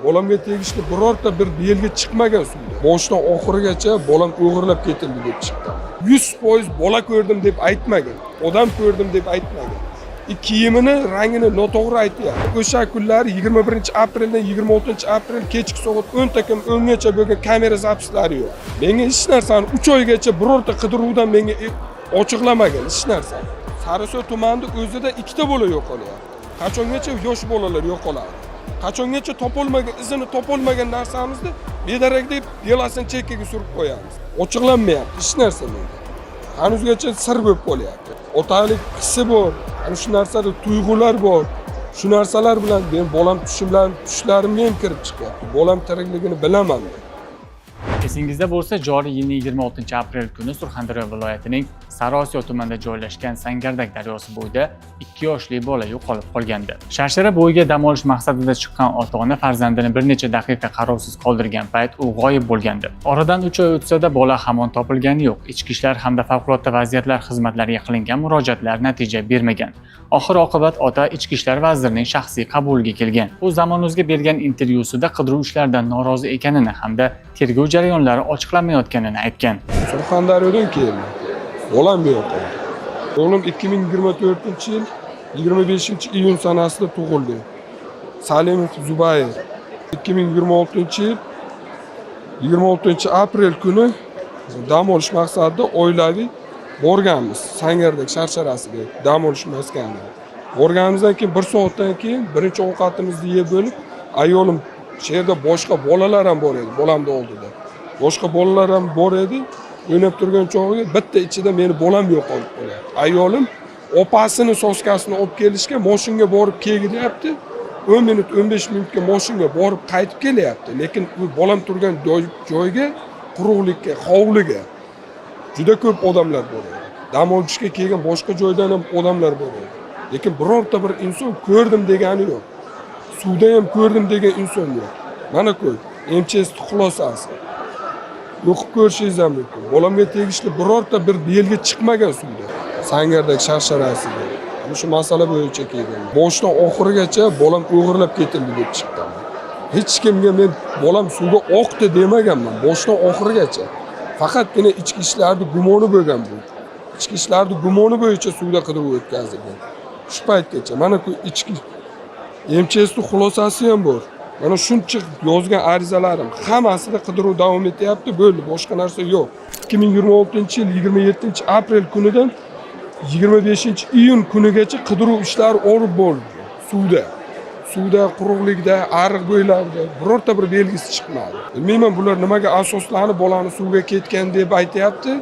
Bolamga tegishli birorta bir belgi chiqmagan suvda. Boshidan oxirigacha bolam o'g'irlab ketildi deb chiqqan. 100% bola ko'rdim deb aytmagan, odam ko'rdim deb aytmagan. Kiyimini rangini noto'g'ri aytyapti. O'sha kunlari 21-apreldan 26-aprel kechki soat 10 ta kam 10 gacha bo'lgan kamera запись lari yo'q. Menga hech narsani 3 oygacha birorta qidiruvdan menga ochiqlamagan hech narsani. Sariosiyo tumanida o'zida ikkita bola yo'qolyapti. Qachongacha yosh bolalar yo'qoladi? Qachongacha topolmagan, izini topolmagan narsamizni bedarak deb дело sini chekkaga surib qo'yamiz. Ochiqlanmayapti hech narsa menga. Hanuzgacha sir bo'lib qolyapti. Otalik hissi bor, ana shu narsada tuyg'ular bor. Shu narsalar bilan men bolam tushlarimga ham kirib chiqyapti. Bolam tirikligini bilaman men. Esingizda bo'lsa, joriy yilning 26-aprel kuni Surxondaryo viloyatining Sariosiyo tumanida joylashgan Sangardak daryosi bo'yida 2 yoshli bola yo'qolib qolgandi. Sharshara bo'yiga dam olish maqsadida chiqqan ota-ona farzandini bir necha daqiqa qarovsiz qoldirgan payt u g'oyib bo'lgandi. Oradan 3 oy o'tsa-da, bola hamon topilgani yo'q. Ichki ishlar hamda favqulodda vaziyatlar xizmatlariga qilingan murojaatlar natija bermagan. Oxir oqibat ota Ichki ishlar vazirining shaxsiy qabuliga kelgan. U Zamonuzga bergan intervyusida qidiruv ishlaridan norozi ekanini hamda tergov jarayonlari ochiqlanmayotganini aytgan. Surxondaryodan keldim. Bolam yo'qoldi. O'g'lim 2024-yil 25-iyun sanasida tug'ildi. Salimov Zubayr. 2026-yil 26-aprel kuni dam olish maqsadida oilaviy borganmiz Sangardak sharsharasiga, dam olish maskaniga. Borganimizdan keyin bir soatdan keyin birinchi ovqatimizni yeb bo'lib, ayolim, shu yerda boshqa bolalar ham bor edi, bolamni oldida. Boshqa bolalar ham bor edi. O'ynab turgan chog'iga bitta ichida meni bolam yo'qolib qolyapti. Ayolim opasini соска sini olib kelishga moshinga borib kelyapti. 10 minut, 15 minutga moshinga borib qaytib kelyapti. Lekin u bolam turgan joyga, quruqlikka, hovliga juda ko'p odamlar bor edi. Dam olishga kelgan boshqa joydan ham odamlar bor edi. Lekin birorta bir inson ko'rdim degani yo'q. Suvda ham ko'rdim degan inson yo'q. Mana ko'r, МЧС xulosasi. O'qib ko'rishingiz ham mumkin. Bolamga tegishli birorta bir belgi chiqmagan suvda. Sangardak sharsharasiga. Ana shu masala bo'yicha kelgan. Boshidan oxirigacha bolam o'g'irlab ketildi deb chiqqan. Hech kimga men bolam suvga oqdi demaganman. Boshidan oxirigacha. Faqatgina ichki ishlarni gumoni bo'lgan bu. Ichki ishlarni gumoni bo'yicha suvda qidiruv o'tkazilgan. Shu paytgacha mana ku ichki МЧС xulosasi ham bor. Mana shuncha yozgan arizalarim hammasida qidiruv davom etyapti, bo'ldi, boshqa narsa yo'q. 2026-yil 27-aprel kunidan 25-iyun kunigacha qidiruv ishlari olib borildi suvda. Suvda, quruqlikda, ariq bo'ylarida birorta bir belgisi chiqmadi. Bilmayman, bular nimaga asoslanib bolani suvga ketgan deb aytyapti.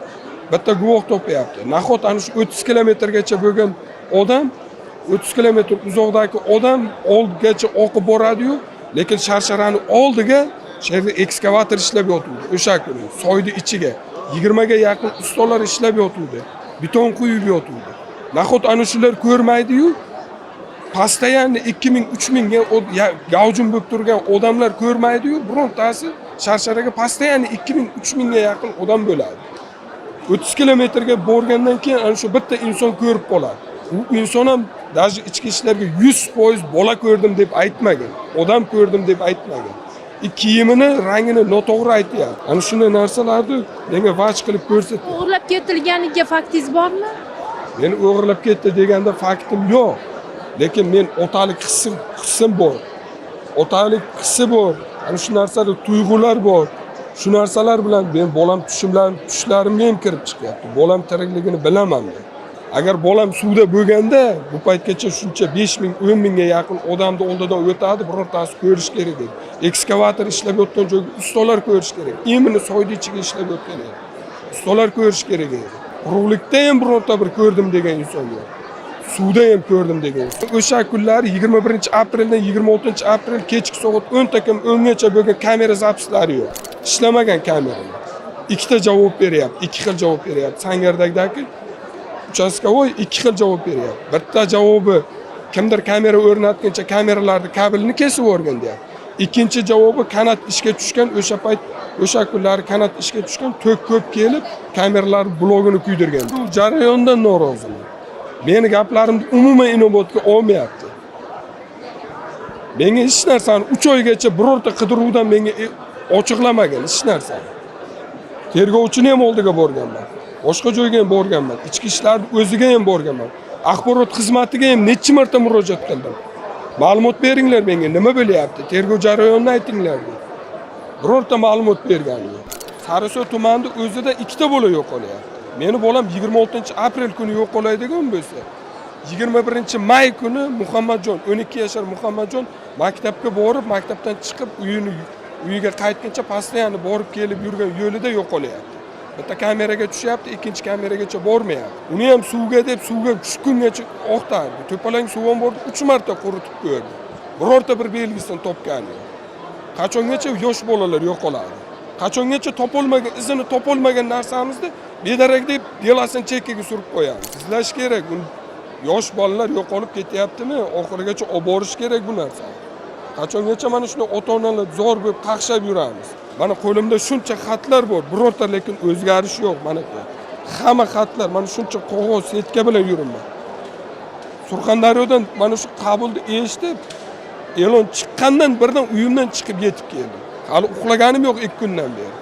Bitta guvoh topyapti. Nahot ana shu 30 kilometrgacha bo'lgan odam, 30 kilometr uzoqdagi odam oldigacha oqib boradi-yu, lekin sharsharani oldiga shu yerda ekskavator ishlab yotuvdi o'sha kuni, soyni ichiga 20 ga yaqin ustalar ishlab yotuvdi, beton quyib yotuvdi. Nahot ana shular ko'rmaydi-yu, постоянно 2000, 3000 ga gavjum bo'lib turgan odamlar ko'rmaydi-yu, birontasi? Sharsharaga постоянно 2000, 3000 ga yaqin odam bo'ladi. 30 kilometrga borgandan keyin ana shu bitta inson ko'rib qoladi. U inson ham даже ichki ishlarga 100% bola ko'rdim deb aytmagan, odam ko'rdim deb aytmagan. Kiyimini rangini noto'g'ri aytyapti. Ana shunday narsalarni menga vaj qilib ko'rsatdi. O'g'irlab ketilganiga faktingiz bormi? Meni o'g'irlab ketdi deganda faktim yo'q. Lekin men otalik hissim bor. Otalik hissi bor. Ana shu narsada tuyg'ular bor. Shu narsalar bilan men bolam tushlarimga ham kirib chiqyapti. Bolam tirikligini bilaman men. Agar bolam suvda bo'lganda, bu paytgacha shuncha 5 ming, 10 mingga yaqin odamni oldidan o'tadi, birortasi ko'rish kerak edi. Ekskavator ishlab yotgan joyga ustalar ko'rish kerak. Именно soyni ichiga ishlab yotgan edi. Ustalar ko'rish kerak edi. Quruqlikda ham birorta bir ko'rdim degan inson yo'q. Suvda ham ko'rdim degan. O'sha kunlari 21-apreldan 26-aprel kechki soat 10 ta kam 10 gacha bo'lgan kamera запись lari yo'q. Ishlamagan kameralar. Ikkita javob beryapti, ikki xil javob beryapti. Sangardagdagi участковой ikki xil javob beryapti. Bitta javobi kimdir kamera o'rnatguncha kameralarni kabelini kesib yuborgan deyapti. Ikkinchi javobi kanat ishga tushgan o'sha payt, o'sha kunlari kanat ishga tushgan, tok ko'p kelib kameralar blogini kuydirgan. Bu jarayondan noroziman. Meni gaplarimni umuman inobatga olmayapti. Menga hech narsani 3 oygacha birorta qidiruvdan menga ochiqlamagan hech narsani. Tergovchini ham oldiga borganman. Boshqa joyga ham borganman. Ichki ishlar o'ziga ham borganman. Axborot xizmatiga ham necha marta murojaat qildim. Ma'lumot beringlar menga, nima bo'lyapti? Tergov jarayonini aytinglar deb. Birorta ma'lumot bergani yo'q. Sariosiyo tumanida o'zida ikkita bola yo'qolyapti. Meni bolam 26-aprel kuni yo'qoladigan bo'lsa, 21 may kuni Muhammadjon, 12 yashar Muhammadjon maktabga borib, maktabdan chiqib uyiga qaytguncha постоянно borib kelib yurgan yo'lida yo'qolyapti. Bitta kameraga tushyapti, ikkinchi kameragacha bormayapti. Uni ham suvga deb suvga tushgungacha oqtardi. To'palang suv ham bordi, 3 marta quritib ko'rdi. Birorta bir belgisini topgani yo'q. Qachongacha yosh bolalar yo'qoladi? Qachongacha topolmagan, izini topolmagan narsamizni bedarak deb дело sini chekkaga surib qo'yamiz. Izlash kerak. Uni, yosh bolalar yo'qolib ketyaptimi? Oxirigacha olib borish kerak bu narsani. Qachongacha mana shunday ota-onalar zor bo'lib qaqshab yuramiz? Mana qo'limda shuncha xatlar bor, birorta lekin o'zgarish yo'q mana. Hamma xatlar, mana shuncha qog'oz setka bilan yuribman. Surxondaryodan mana shu qabulni eshitib, e'lon chiqqandan birdan uyimdan chiqib yetib keldim. Hali uxlaganim yo'q 2 kundan beri.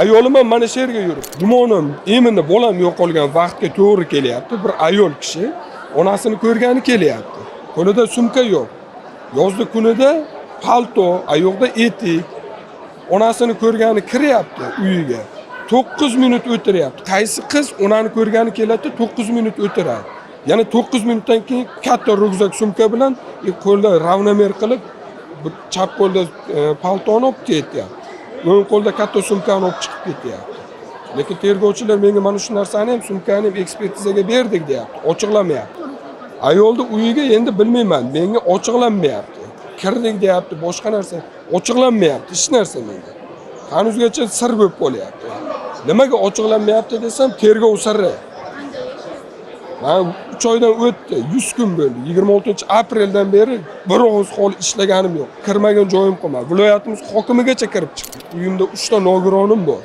Ayolim ham mana shu yerga yurib. Gumonim именно bolam yo'qolgan vaqtga to'g'ri kelyapti. Bir ayol kishi onasini ko'rgani kelyapti. Qo'lida sumka yo'q. Yozda kunida palto, oyoqda etik. Onasini ko'rgani kiryapti uyiga. 9 minut o'tiryapti. Qaysi qiz onani ko'rgani keladi, 9 minut o'tiradi. Yana 9 minutdan keyin katta ryukzak sumka bilan qo'lda равномер qilib, bir chap qo'lda paltoni olib ketyapti. O'ng qo'lda katta sumkani olib chiqib ketyapti. Lekin tergovchilar menga mana shu narsani ham, sumkani ham ekspertizaga berdik deyapti. Ochiqlamayapti. Ayolni uyiga endi bilmayman, menga ochiqlanmayapti. Kirdik deyapti, boshqa narsa ochiqlanmayapti, hech narsa menga. Hanuzgacha sir bo'lib qolyapti. Nimaga ochiqlanmayapti desam, tergov siri. Man 3 oydan o'tdi, 100 kun bo'ldi. 26 apreldan beri bir og'iz hol ishlaganim yo'q. Kirmagan joyim qolmadi. Viloyatimiz hokimigacha kirib chiqdim. Uyimda 3 ta nogironim bor.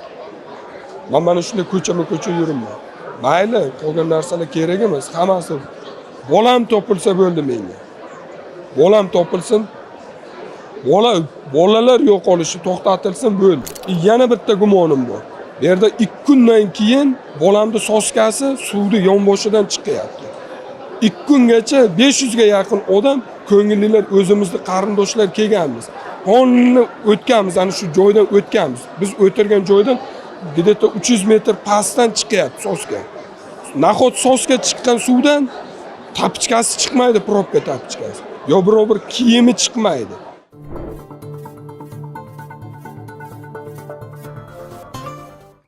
Man mana shunday ko'chama-ko'cha yuribman. Mayli, qolgan narsalar kerak emas, hammasi bolam topilsa bo'ldi menga. Bolam topilsin, bolalar yo'qolishi to'xtatilsin bo'ldi. Yana bitta gumonim bor. Bu yerda 2 kundan keyin bolamni soskasi suvni yonboshidan chiqyapti. 2 kungacha 500 ga yaqin odam, ko'ngillilar, o'zimizni qarindoshlar kelganmiz. Qonni o'tganmiz, ana shu joydan o'tganmiz. Biz o'tirgan joydan где-то 300 metr pastdan chiqyapti soska. Nahot soska chiqqan suvdan tapichkasi chiqmaydi, probka tapichkasi. Yo biror bir kiyimi chiqmaydi.